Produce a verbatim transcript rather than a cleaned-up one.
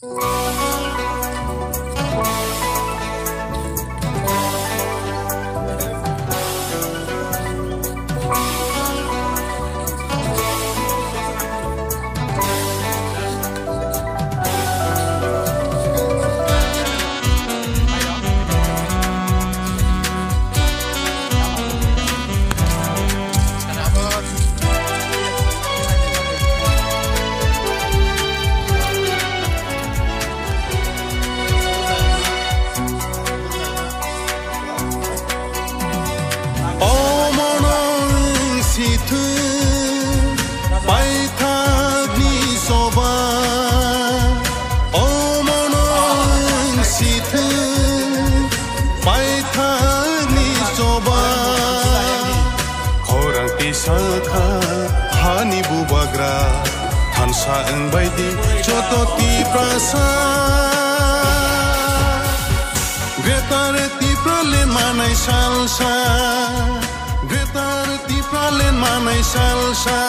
Omono wng si thung paithakni choba. Omono wng si thung paithakni choba. Khorang tisa kha hani bubagra, thansa wng bai di joto Tiprasa. Greater Tipraland manai salsa, Greater Tipraland manai salsa.